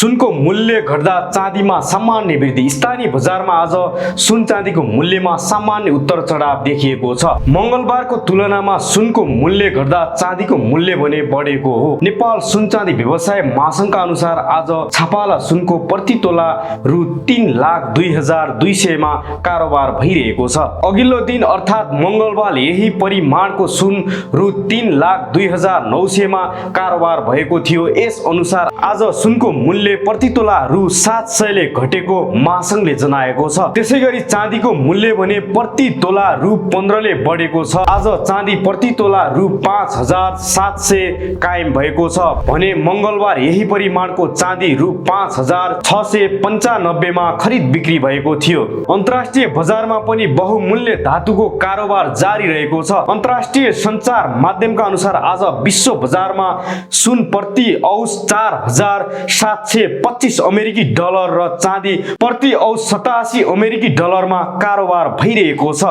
सुनको मूल्य घट्दा चाँदीमा सामान्य वृद्धि। स्थानीय बजारमा आज सुन चाँदीको मूल्यमा सामान्य उतार चढाव देखिएको छ। मंगलबारको तुलनामा सुनको मूल्य घट्दा चाँदीको मूल्य भने बढेको हो। नेपाल सुन चाँदी व्यवसाय महासंघका अनुसार आज छापाला सुनको प्रति तोला रु 3,02,200 मा कारोबार भइरहेको छ। अघिल्लो दिन अर्थात् मंगलबार यही परिमाणको सुन रु 3,02,900 मा कारोबार भएको थियो। यस अनुसार आज सुनको मूल्य प्रति तोला रु 700 ले घटेको महासंघले जनाएको छ। त्यसैगरी चाँदीको मूल्य भने प्रति तोला रु 15 ले बढेको छ। आज चाँदी प्रति तोला रु 5,700 कायम भएको छ भने मंगलबार यही परिमाणको चाँदी रु 5,695 मा खरिद बिक्री भएको थियो। अन्तर्राष्ट्रिय बजारमा पनि बहुमूल्य धातुको कारोबार जारी रहेको छ। अन्तर्राष्ट्रिय सञ्चार माध्यमका अनुसार आज विश्व बजारमा सुन प्रति औंस 4,725 अमेरिकी डलर र चाँदी प्रति औंस 87 अमेरिकी डलरमा कारोबार भइरहेको छ।